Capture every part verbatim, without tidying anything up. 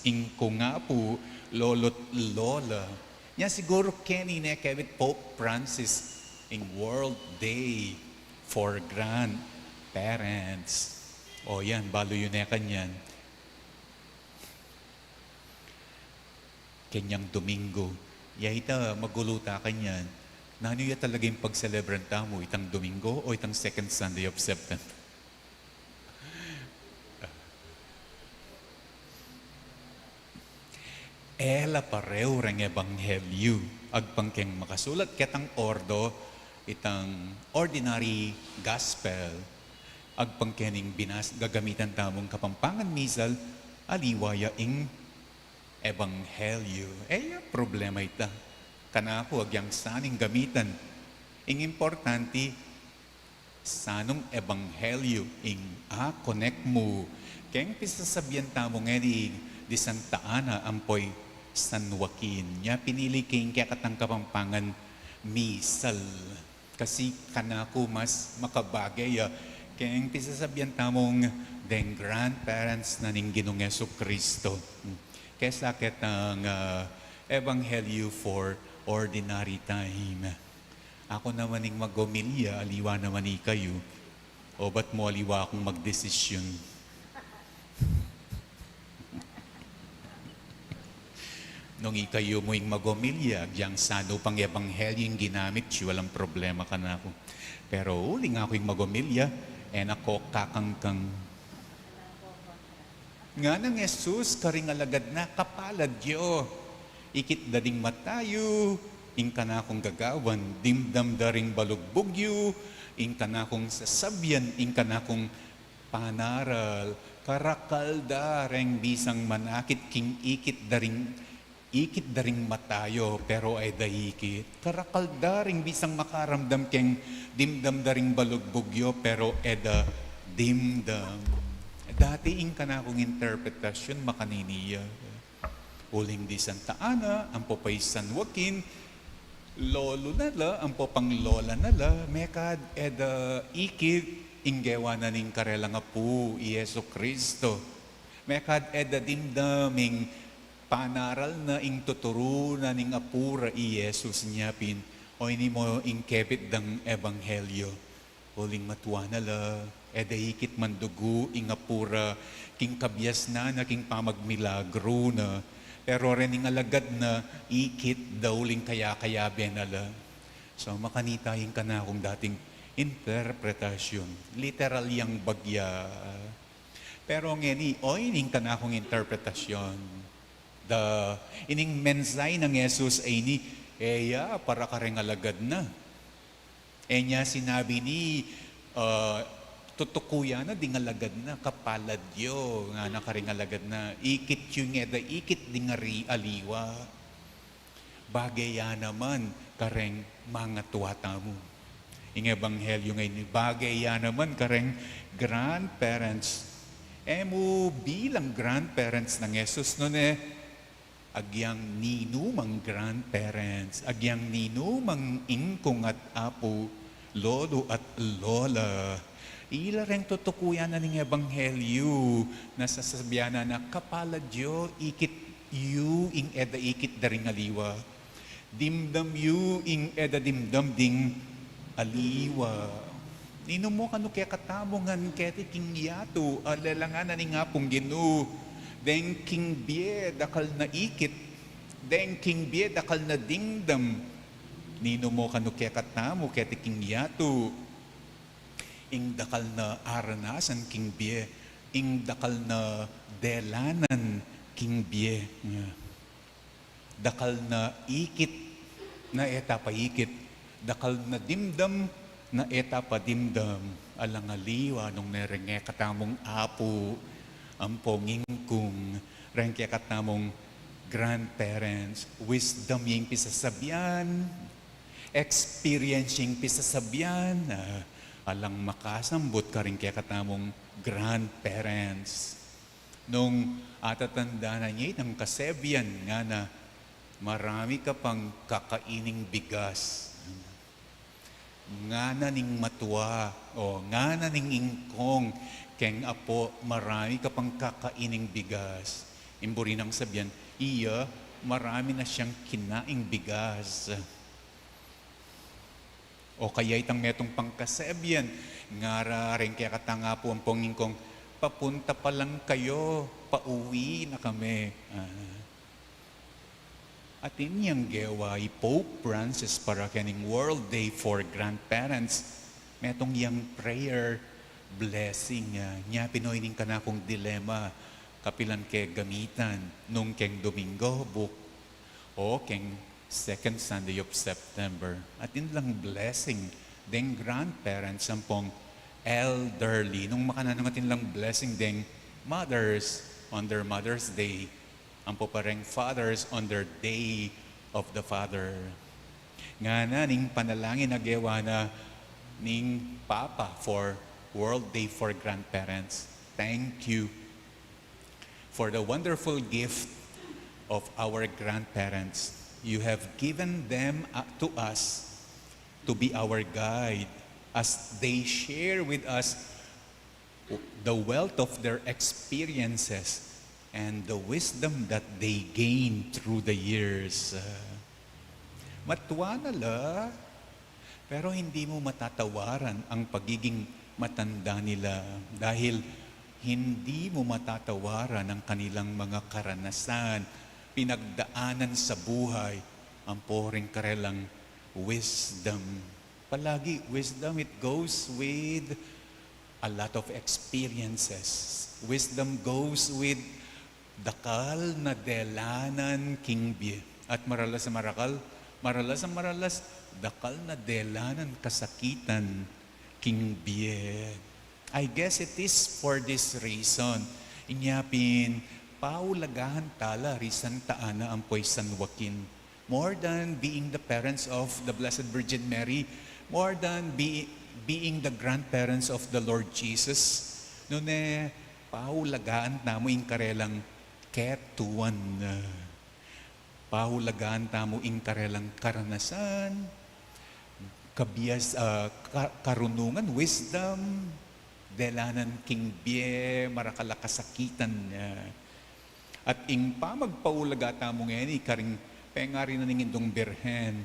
Ingkung apu, lolo't lola. Nya siguru keni ne kebit Pope Francis ing World Day for Grandparents. O yan, balu yu ne kanyan. Kenyang Domingo. Ya ita, magulu ta kanyan. Nanu ya talaga ing pagselebran tamu, itang Domingo o itang second Sunday of September? E la pareu reng ebanghelyu. Agpang keng makasulat ketang ordo, itang ordinary gospel, agpang kening binas-, gagamitan tamung Kapampangan misal, aliwa ya ing ebanghelyu. E ya problema ita. Kanaku, agyang sanung gamitan. Ing importante, sanung ebanghelyu ing a-connect mu keng pisasabian tamu ngeni di Santa Ana ampo i San Joaquin. Nya pinili ke ing kekatang Kapampangan misal. Kasi kanaku mas makabage ya keng pisasabian tamung deng grandparents na ning Ginung Jesucristo. Hmm. Kesa ketang, ah, ebanghelyu for ordinary time. Aku naman ing magomilya, aliwa naman ikayu. O ba't mu aliwa akung magdesisyun? Nung ikayu mu ing magomilya, agyang sanu pang ebanghelyu ing ginamit yu, alang problema kanaku. Pero uling aku ing magomilya, e na ko kakangkang. Ngana nang Jesus karing alagad na, "Kapalad yu, ikit da ding mata yu, ing kanakung gagawan, dimdam da ring balugbug yu, ing kanakung sasabian, ing kanakung panaral, karakal da reng bisang manakit king ikit da ring ikit da ring mata yu, pero e da ikit. Karakal da ring bisang makaramdam keng dimdam da ring balugbug yu, pero e da dimdam." Dati ing kanakung interpretasyun makanini ya. Uling di Santa Ana, ampo pa i San Joaquin, lolo na la, ampo pang lola na la, mekad e da ikit ing gewa na ning karelang apu, i Jesucristo. Mekad e da dimdam ing panaral na, ing tuturu na ning apu ra i Jesus nya pin, o ini mo ing kebit dang ebanghelyo. Uling matua na la, e da ikit mandugu ing apu ra king kabiasnan na, king pamagmilagru na, pero rening alagad na ikit da uling kaya-kayabe na la. So, makanita ing kanakung dating interpretasyun. Literal yang bagya. Pero ngeni, o ining kanakung interpretasyun, da, ining mensahe nang Jesus a ini, e ya para kareng alagad na. E nya sinabi ini, ah, tutuku ya na ding alagad na, "Kapalad yu," ngana kareng alagad na, "ikit yu ing e da ikit ding ari-, aliwa." Bage ya naman kareng mangatua tamu. Ing ebanghelyu ngeni, bage ya naman kareng grandparents. E mu bilang grandparents nang Jesus, nune, agyang ninumang grandparents, agyang ninumang ingkung at apu, lolo at lola. Ila reng tutuku ya na ning ebanghelyu na sasabian na, "Kapalad yu, ikit yu ing e da ikit da ring aliwa. Dimdam yu ing e da dimdam ding aliwa." Ninu mu kanu kekatamu ngan keti king yatu a lelangan na ning Apung Ginu, deng king bie dakal na ikit, deng king bie dakal na dimdam? Ninu mu kanu kekatamu keti king yatu, ing dakal na aranasan king bie, ing dakal na delanan king bie? Dakal na ikit na e ta pa ikit, dakal na dimdam na e ta pa dimdam. Alang aliwa nung mereng kekatamung apu, ampong ingkung, reng kekatamung grandparents, wisdom ya ing pisasabian, experience ya ing pisasabian, ah, alang makasambut karing kekatamung grandparents. Nung atatandanan ya itang kasebian, ngana, "Marami ka pang kakaining bigas." Ngana ning matua, o ngana ning ingkung keng apu, "Marami ka pang kakaining bigas. Ing buri nang sabian, iya, marami na siyang kinaing bigas. O kaya itang metung pang kasabian, ngara reng kekatang apu ampong ingkong, "Papunta pa lang kayo, pauwi na kami." Ah. Atin yang gewa i Pope Francis para kening World Day for Grandparents. Metung yang prayer blessing, ah, nya pinoy ning kanakung dilema, kapilan ke gamitan, nung keng Domingo, buk o keng second Sunday of September. Atin lang blessing deng grandparents ampong elderly. Nung makananu ngan atin lang blessing deng mothers on their Mother's Day, ampo pa reng fathers on their Day of the Father. Ngana ning panalangin a gewa na ning Papa for World Day for Grandparents. Thank you for the wonderful gift of our grandparents. You have given them, uh, to us to be our guide as they share with us the wealth of their experiences and the wisdom that they gain through the years. Uh, matua na la, pero hindi mo matatawaran ang pagiging matanda nila dahil hindi mo matatawaran ang kanilang mga karanasan, pinagdaanan sa buhay, ampo ring karelang wisdom. Palagi, wisdom, it goes with a lot of experiences. Wisdom goes with dakal na delanan king bie. At maralas a marakal, maralas a maralas, dakal na delanan kasakitan king bie. I guess it is for this reason. Inya pin, paulagahan tala ri Santa Ana ampo i San Joaquin. More than being the parents of the Blessed Virgin Mary, more than be-, being the grandparents of the Lord Jesus, nune, paulagaan tamu ing karelang ketuan, ah, paulagaan tamu ing karelang karanasan, kabias-, ah, ka-, karunungan, wisdom, delanan king bie, marakal a kasakitan, ah, At ing pamagpaulaga tamu ngeni karing pengari na ning Indung Birhen,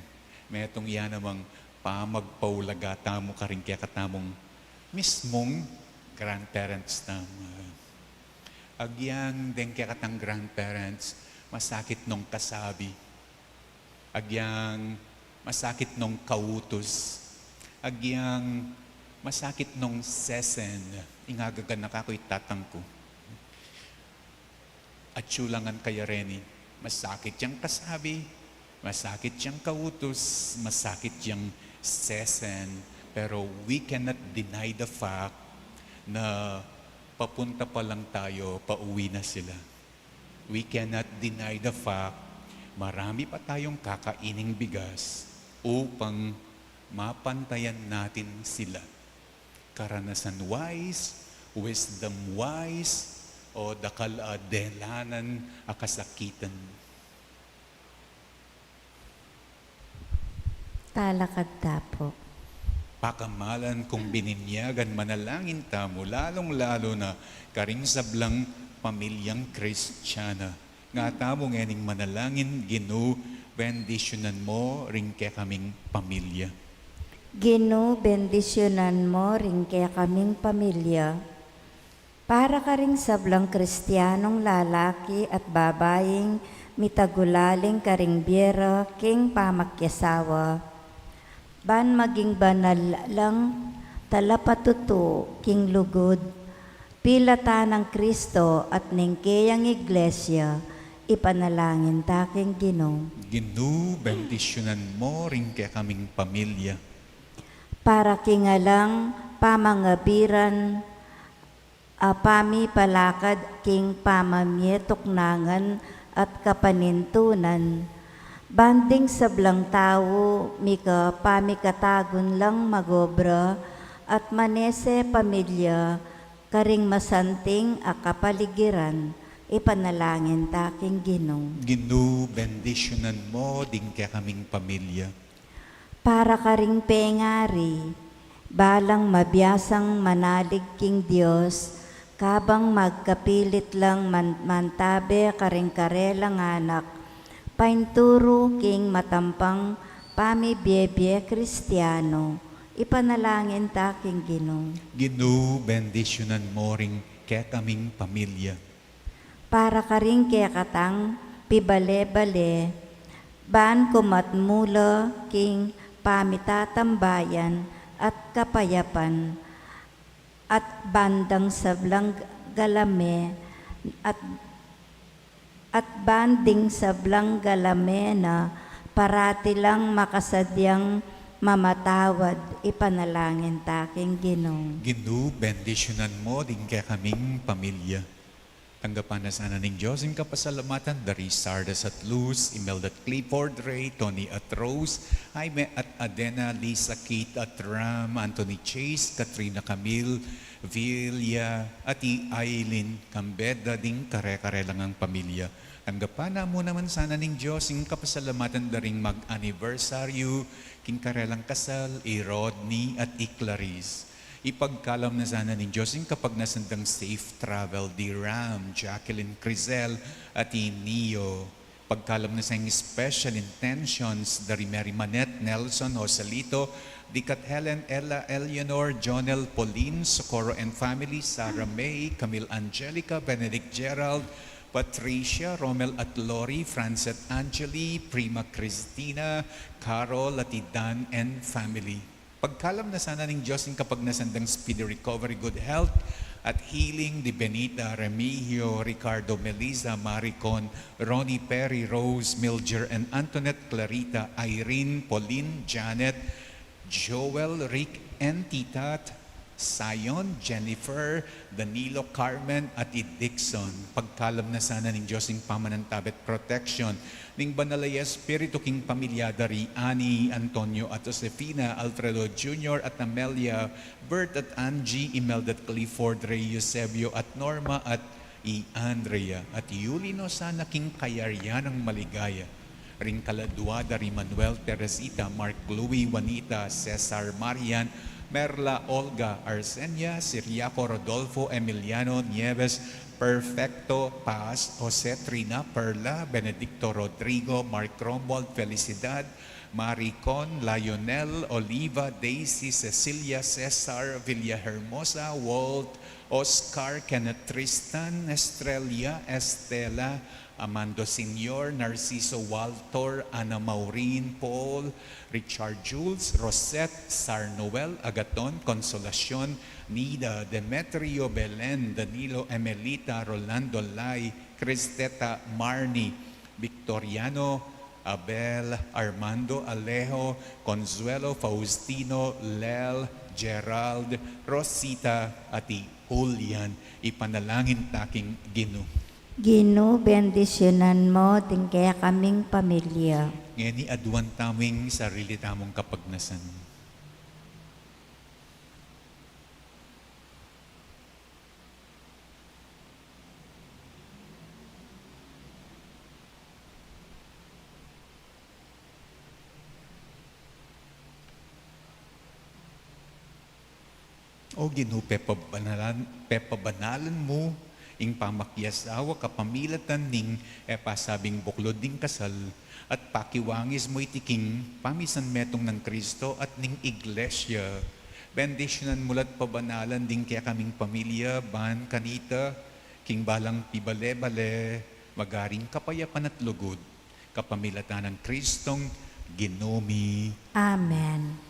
metung ya namang pamagpaulaga tamu karing kekatamung mismung grandparents tamu. Agyang deng kekatang grandparents, masakit nong kasabi. Agyang masakit nong kautus. Agyang masakit nong sesen. Ing agaganaka ku i tatang ku. Atyu la ngan kaya reni, masakit yang kasabi, masakit yang kautus, masakit yang sesen, pero we cannot deny the fact na papunta pa lang tayo, pauwi na sila. We cannot deny the fact, marami pa tayong kakaining bigas upang mapantayan natin sila. Karanasan-wise, wisdom-wise, o dakal a delanan a kasakitan. Talakad ta pu. Pakamalan kung bininyagan, manalangin tamu, lalung-lalu na karing sablang pamilyang Kristiyana. Nga tamu ngening manalangin, Ginu, bendisyunan mo ring kekaming pamilya. Ginu, bendisyunan mo ring kekaming pamilya. Para karing sablang Kristiyanong lalaki at babaying mitagulaling karing bie ra king pamakyasawa. Ban maging banal lang talapatutu king lugud, pilatan nang Kristo at ning keyang iglesia, ipanalangin ta king Ginu. Ginu, bendisyunan mo ring kekaming pamilya. Para king alang pamangabiran, a pamipalakad king pamamietuknangan at kapanintunan. Ban ding sablang tau mika pamikatagun lang magobra at manese pamilya karing masanting a kapaligiran, ipanalangin ta king Ginu. Ginu, bendisyunan mo ding kekaming pamilya. Para karing pengari, balang mabiasang manalig king Dios, Kabang magkapilit lang man-, mantabe karing karelang anak, painturu king matampang pamibie-bie Kristiano, ipanalangin ta king Ginu. Ginu, bendisyunan mo ring kekaming pamilya. Para karing kekatang pibale-bale, ban kumatmula king pamitatambayan at kapayapan, at ban ding sablang galame, at, at ban ding sablang galame na parati lang makasadyang mamatawad, ipanalangin ta king Ginu. Ginu, bendisyunan mo ding kekaming pamilya. Tanggapan na sana ning Dios ing kapasalamatan da ri Sardas at Luz, Imelda at Clifford, Ray, Tony at Rose, Jaime at Adena, Lisa, Kate at Ram, Anthony, Chase, Katrina, Camille, Villa, at i Aileen, kambe da ding kare-kare lang a pamilya. Tanggapan na mu naman sana ning Dios ing kapasalamatan da ring mag-anibersaryu king karelang kasal, i Rodney at i Clarice. Ipagkalam na sana ning Dios ing kapagnasan dang safe travel di Ram, Jacqueline, Crisel, at i Neo. Pagkalam na sa ing special intentions da ri Mary Manette, Nelson, Joselito, Dikat Helen, Ella, Eleanor, Jonel, Pauline, Socorro and family, Sarah May, Camille, Angelica, Benedict, Gerald, Patricia, Romel at Lori, Francet, Angeli, Prima Cristina, Carol, at i Dan and family. Pagkalam na sana ning Dios ing kapagnasan dang speedy recovery, good health, at healing di Benita, Remigio, Ricardo, Melissa, Maricon, Ronnie, Perry, Rose, Mildred, and Antoinette, Clarita, Irene, Pauline, Janet, Joel, Rick, and Titat, Sion, Jennifer, Danilo, Carmen, at i Dixon. Pagkalam na sana ning Dios ing pamanantabe at protection ning Banal a Espiritu king pamilya da ri Ani, Antonio at Josefina, Alfredo Junior at Amelia, Bert at Angie, Imelda at Clifford, Ray, Eusebio at Norma at i Andrea, at yuli no sana king kayarian nang maligaya ring kaladua da ri Manuel, Teresita, Mark, Louie, Juanita, Cesar, Marian, Merla, Olga, Arsenia, Siriaco, Rodolfo, Emiliano, Nieves, Perfecto, Paz, Jose, Trina, Perla, Benedicto, Rodrigo, Mark, Romuald, Felicidad, Maricon, Lionel, Oliva, Daisy, Cecilia, Cesar, Villahermosa, Walt, Oscar, Kenneth, Tristan, Estrella, Estela, Amando Senior, Narciso, Walter, Ana Maureen, Paul, Richard, Jules, Rosette, Sarnoel, Agaton, Consolacion, Nida, Demetrio, Belen, Danilo, Emelita, Rolando, Lai, Cristeta, Marnie, Victoriano, Abel, Armando, Alejo, Consuelo, Faustino, Lel, Gerald, Rosita, at i Julian. Ipanalangin ta king Ginu. Ginu, bendisyunan mo ding kekaming pamilya. Ngeni aduan tamu ing sarili tamung kapagnasan. O Ginu, pepabanalan, pepabanalan mu ing pamakiasawa kapamilatan ning e pasabing buklud ning kasal, at pakiwangis mu iti king pamisanmetung nang Kristo at ning Iglesia. Bendisyunan mu la't pabanalan ding kekaming pamilya, ban kanita, king balang pibale-bale, magaring kapayapan at lugud, kapamilatan nang Kristong Ginu mi. Amen.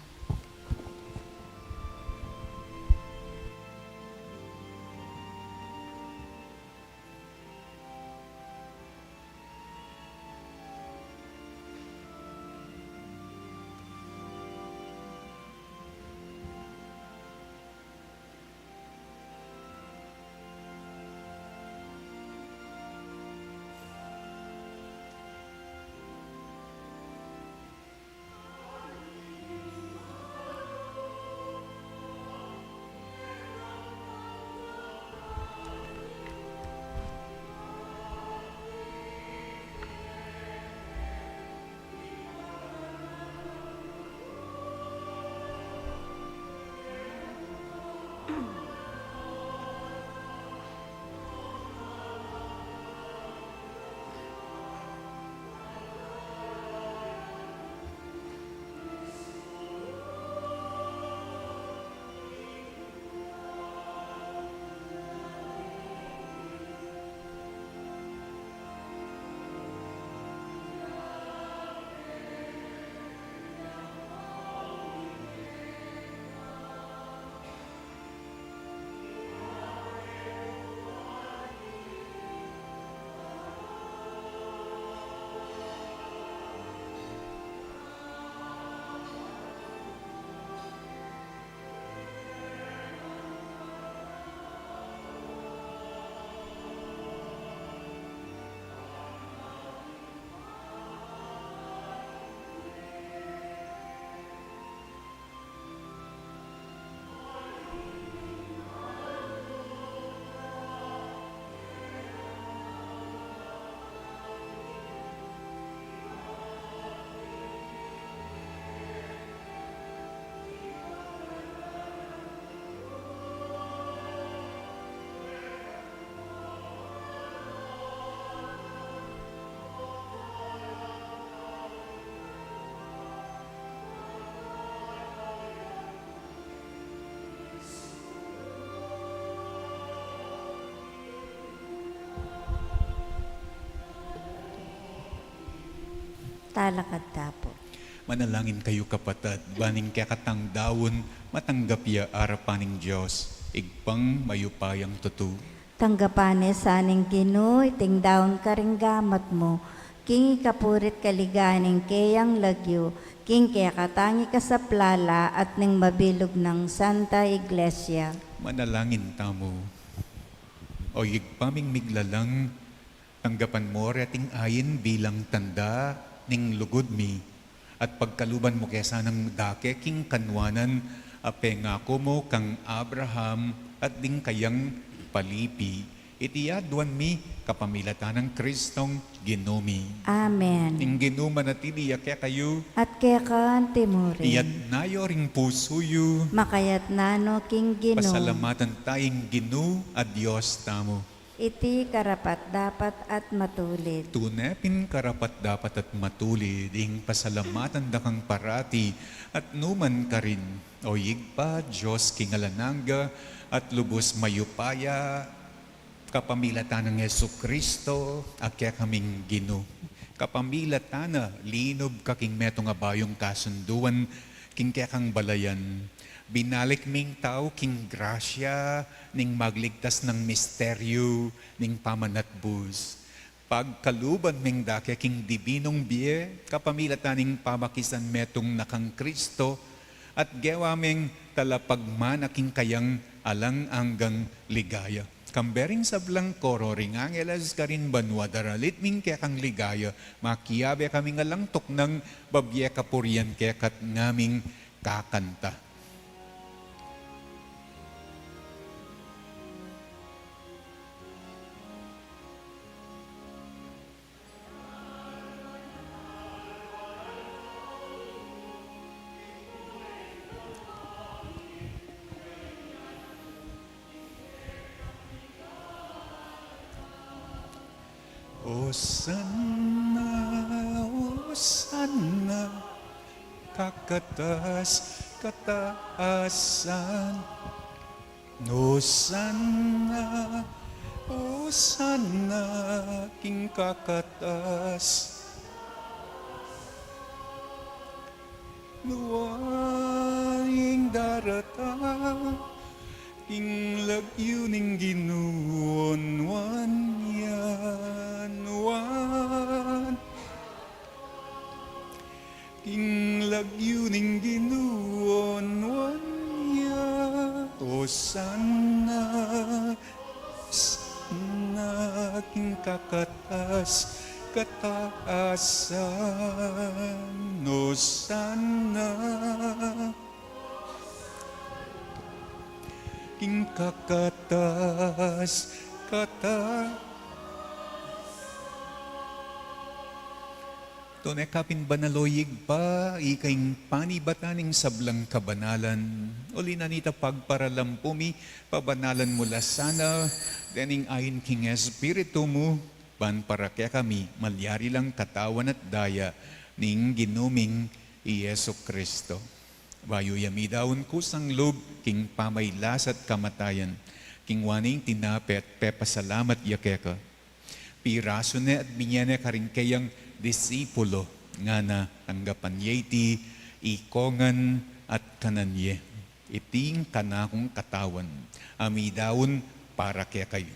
Talakad ta pu. Manalangin kayu, kapatad, ban ing kekatang daun matanggap ya arapan ning Dios, Ibpang mayupayang tutu. Tanggapan ne sa ning Ginu iting daun karing gamat mu, king ikapurit kaligayan ning keyang lagyu, king kekatang ikasaplala at ning mabilug nang Santa Iglesia. Manalangin tamu. O Ibpa ming miglalang, tanggapan mu reting ain bilang tanda ning lugud mi, at pagkaluban mu ke sanang dake king kanwanan a pengaku mu kang Abraham at ding kayang palipi. Iti aduan mi kapamilatan nang Kristong Ginu mi. Amen. Ing Ginu manatili ya kekayu. At keka antimurin. Iyatas yu ring pusu yu. Makayatas no king Ginu. Pasalamatan taya ing Ginu a Dios tamu. Iti karapat-dapat at matulid. Tune pin karapat-dapat at matulid ing pasalamatan da kang parati at nukarin man, O Ibpa, Dios king alang angga at lubus mayupaya, kapamilatan nang Jesucristo a kekaming Ginu. Kapamilatan na linub ka king metung a bayung kasunduan king kekang balayan. Binalik ming tau king grasya ning magligtas nang misteryu ning pamanatbus. Pagkaluban ming dake king dibinung bie kapamilatan ning pamakisan metung na kang Kristo, at gewa ming talapagmana king kayang alang anggang ligaya. Kambe ring sablang koro ring angeles karin banua, daralit ming kekang ligaya, makiabe kaming alang tuknang babie kapurian keka at ngaming kakanta. Osana, Osana, kakatas kataasan. Osana, Osana, king kakatas. Nuan ing daratang king lagyu ning Ginu, nuan ya, nuan. King lagyu ning Ginu, nuan ya. Osana, Osana, king kakatas kataasan. Osana, king kakatas kata. Tune ka pin banal, o Ibpa, ika ing panibatan ning sablang kabanalan. Uli na nita pagparalampu mi, pabanalan mu la sana dening ain king Espiritu mu, ban para kekami malyari lang katawan at daya ning Ginu ming i Jesucristo. Bayu ya midaun kusang lub king pamailas at kamatayan, kingwa ne ing tinape at pepasalamat ya keka. Pirasu ne at binye ne karing keyang disipulo, ngana, tanggapan ye iti, ikongan at kanan ye. Iti ing kanakung katawan a midaun para kekayu.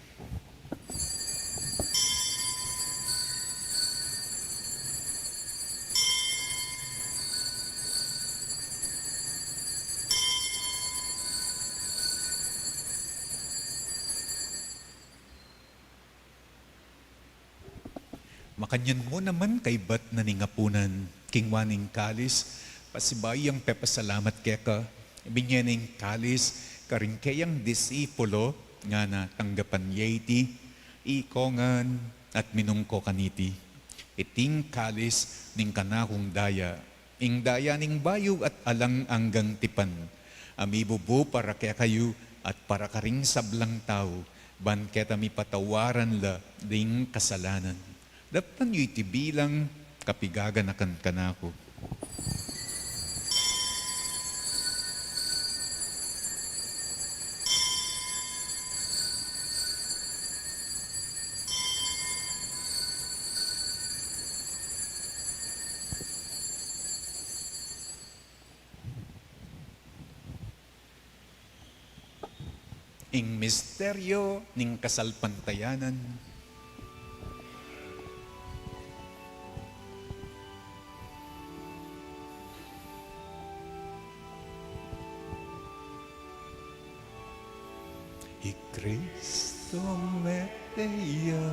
Makanyan mu naman kaybat na ning apunan, kingwa ne ing kalis, pasibayu yang pepasalamat keka, binye ne ing kalis karing keyang disipulo, ngana, tanggapan ye iti, ikongan at minum ko kaniti. Iti ing kalis ning kanakung daya, ing daya ning bayu at alang anggang tipan, a mibubu para kekayu at para karing sablang tau, ban keta mipatawaran la ding kasalanan. Daptan yu iti bilang kapigaganakan kanaku. Ing misteryo ning kasalpantayanan. I Kristo mete ya,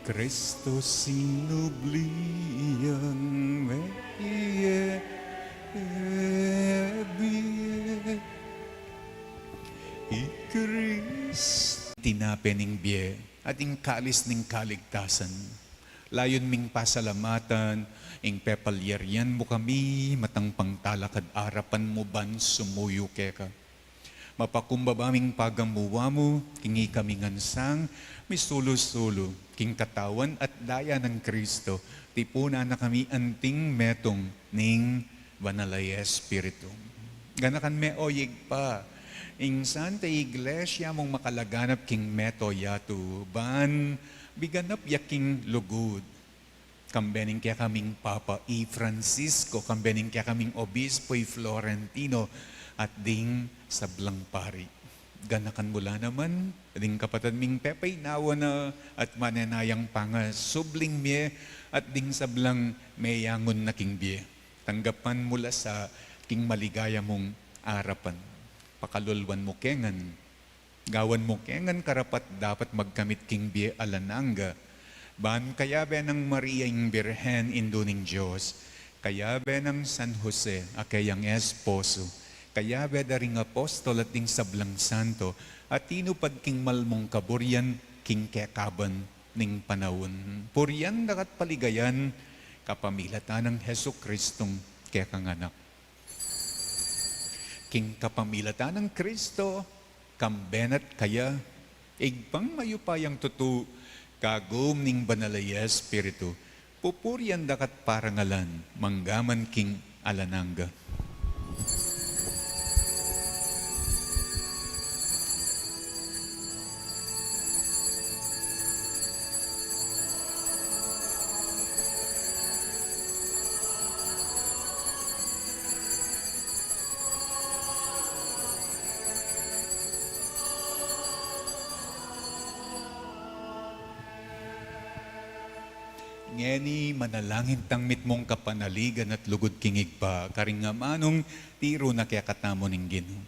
Kristo sinubli yang mete ya, bie. I Kristo. Tinape ning bie at ing kalis ning kaligtasan. Layun ming pasalamatan ing pepalyarian mu kami, matang pangtalakad arapan mu ban sumuyu keka. Mapakumbaba ming pagamuan mu, king ikami ngan sang misulu-sulu king katawan at daya nang Kristo, tipunan na kami anting metung ning Banal a Espiritu. Ganakan me, o Ibpa, ing Santa Iglesia mung makalaganap king mabilug a yatu, ban biganap ya king lugud. Kambe ning kekaming Papa i Francisco, kambe ning kekaming Obispo i Florentino, at ding sablang pari. Ganakan mu la naman ding kapatad ming pepainawa na at manenayang pangasubling mie, at ding sablang meyangun na king bie. Tanggapan mu la sa king maligaya mung arapan. Pakaluluan mu ke ngan, gawan mu ke ngan karapat-dapat magkamit king bie alang angga. Ban kayabe nang Maria ing Birhen, Indu ning Dios, kayabe nang San Jose a keyang esposo, kayabe da ring apostol at ding sablang santo a tinupad king mal mung kaburian king kekaban ning panaun. Purian da ka at paligayan kapamilatan nang Jesucristong kekang Anak. King kapamilatan nang Kristo, kambe na at kaya, Ibpang mayupayang tutu, kagum ning Banal a Espiritu, pupurian da ka at parangalan mangga man king alang angga. Ngeni manalangin tang mitmung kapanaligan at lugud king Ibpa, karing amanung tiru na kekatamu ning Ginu.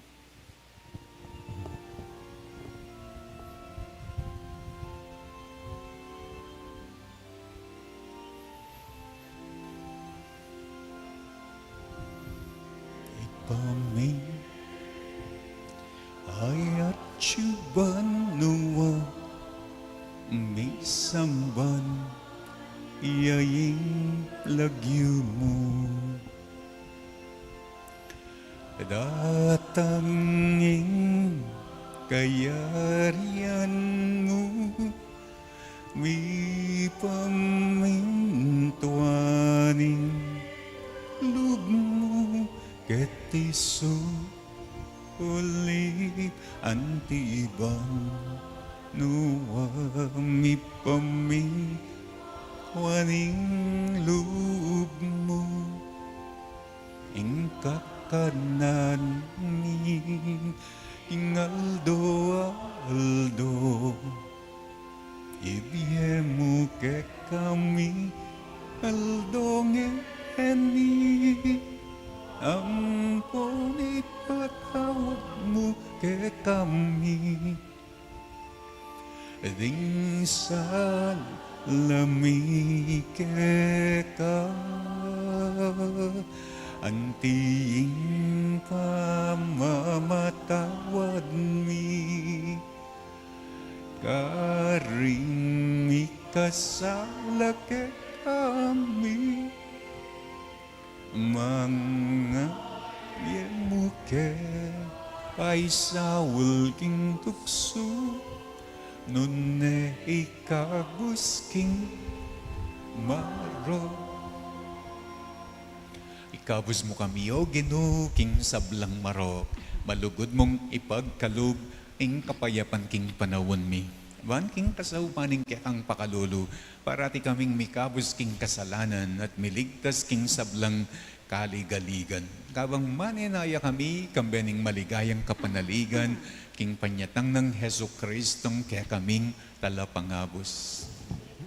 Ibpa mi, atsu ka banua, misamban ya ing lagyu mu. Datang ing kayarian mu, mipamintuan ing lub mu keti sulip anti banua, mipamintuan ing lub mu. Ing kakanan mi king aldo-aldo, ibie mu kekami aldo ngeni, ampon ipatawad mu kekami ding sala mi keka, anti ing pamamatawad mi karing mikasala kekami. Manga e mu ke paisaul king tuksu, nune ikabus king marok. Ikabus mu kami, O Ginu, king sablang marok. Malugud mung ipagkalub ing kapayapan king panaun mi. Ban king kasaupan ning kekang pakalulu, parati kaming mikabus king kasalanan at miligtas king sablang kaligaligan. Kabang manenaya kami, kambe ning maligayang kapanaligan, king panyatang nang Jesucristong kekaming Talapangabus.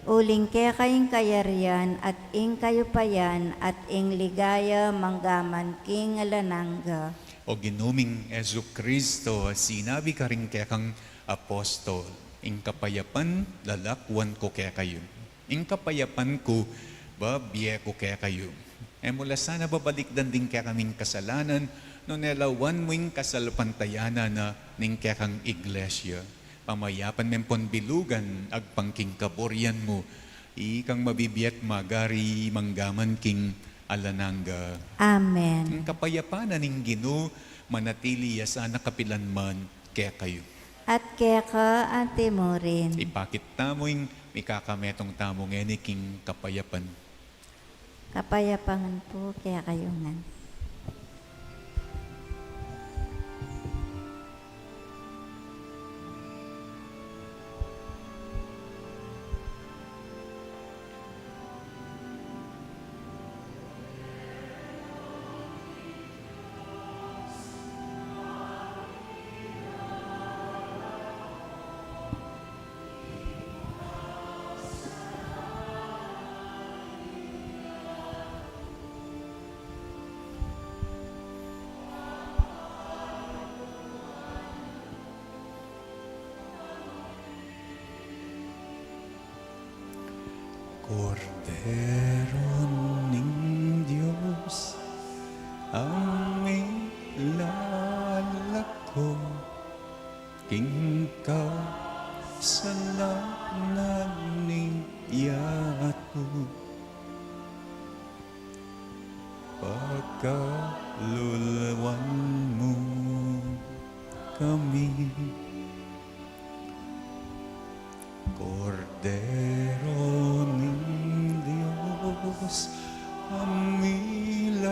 Uling keka ing kayarian at ing kayupayan at ing ligaya manggaman king alang angga. O Ginu ming Jesucristo, a sinabi karing kekang apostol, ing kapayapan lalakwan ku kekayu. Ing kapayapan ku, bibie ku kekayu. E mu la sana babalikdan ding kekaming kasalanan, nune lawan mu ing kasalpantayanan na ning kekang iglesia. Pamayapan meng pon bilugan agpang king kaburian mu, ikang mabibie at magari manggaman king alang angga. Amen. Ing kapayapan na ning Ginu manatili ya sana kapilan man kekayu. At keka anti mu rin. Ipakit tamu ing mikakametung tamu ngeni king kapayapan. Kapayapan pu kekayu ngan. Kordero ning Dios, a milalako king kasalanan ning yatu. Pakaluluan mu kami. Kordero ning Dios, a milalako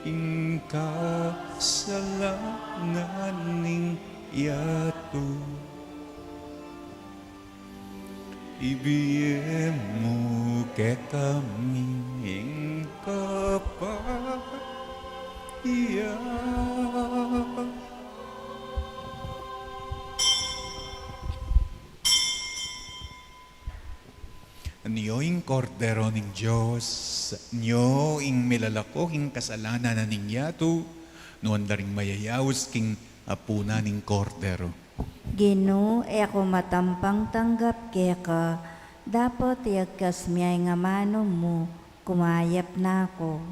king kasalanan ning yatu. Ibie mu kekami ing kapayapan. Nyo ing Kordero ning Dios, nyo ing milalako king kasalanan na ning yatu, nuan da ring mayayaus king apunan ning Kordero. Ginu, e ku matampang tanggap keka, dapot iyagkas mu ya ing amanu mu, kumayap na ku.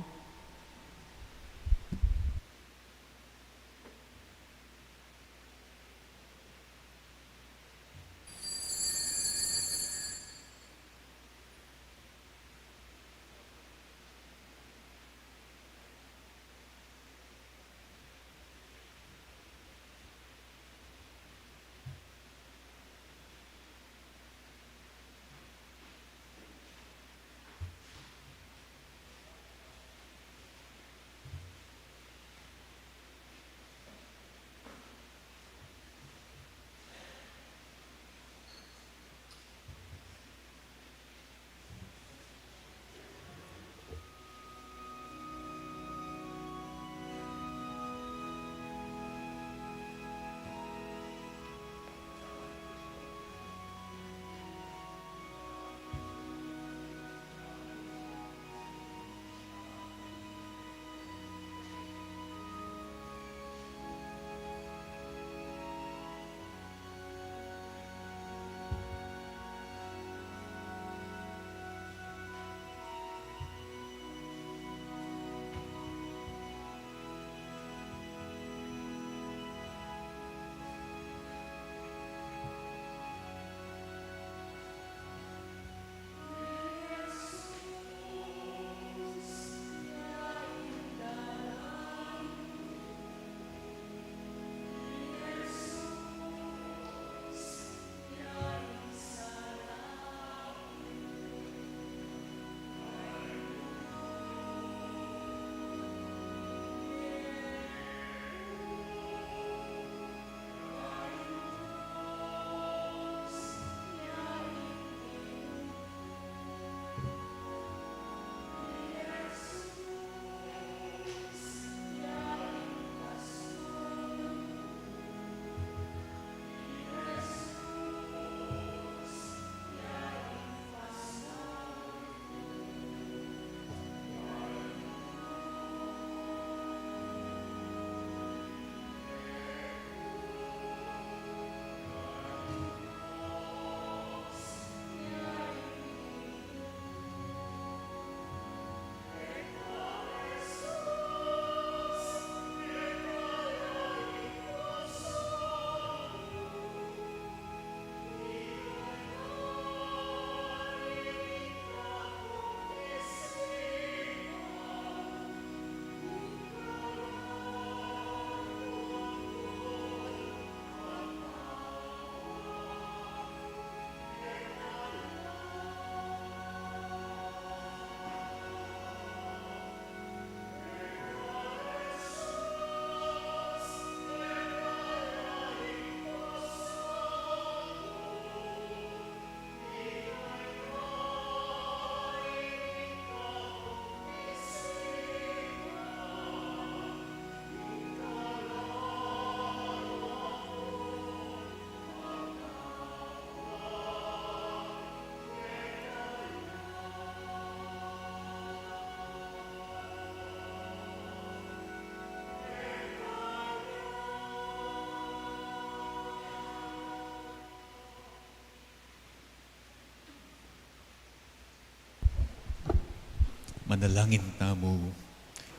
Manalangin tamu.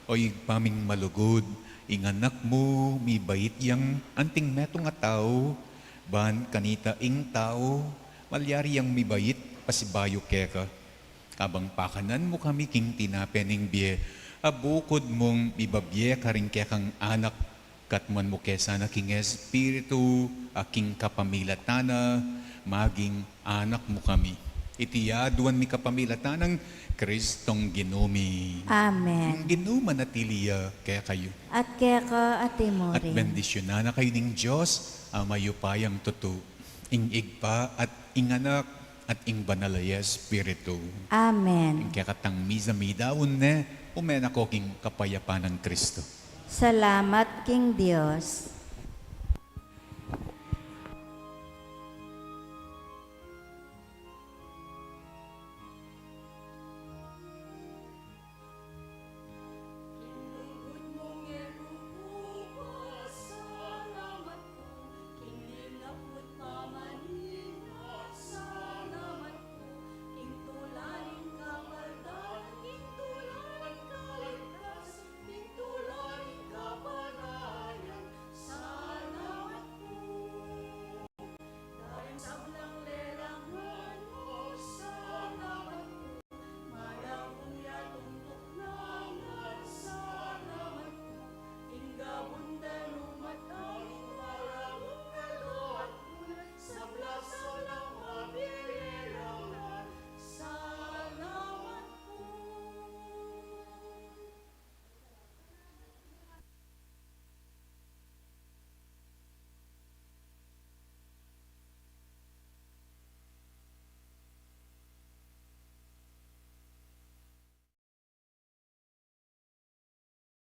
O Ibpa ming malugud, ing Anak mu, mibait yang anting metung a tau, ban kanita ing tau, malyari yang mibait pasibayu keka. Kabang pakanan mu kami king tinape ning bie, a bukud mung mibabie karing kekang anak, katmuan mu ke sana king Espiritu, a king kapamilatan na, maging anak mu kami. Iti aduan mi kapamilatan nang Kristong Ginu mi. Amen. Ing Ginu manatili ya kekayu. At keka at At imo rin. Bendisyunan na kayu ning Dios, a mayupayang tutu, ing Ibpa at ing Anak at ing Banal a Espiritu. Amen. Ing kekatang misa midaun ne, ume na ko king kapayapan nang Kristo. Salamat king Dios.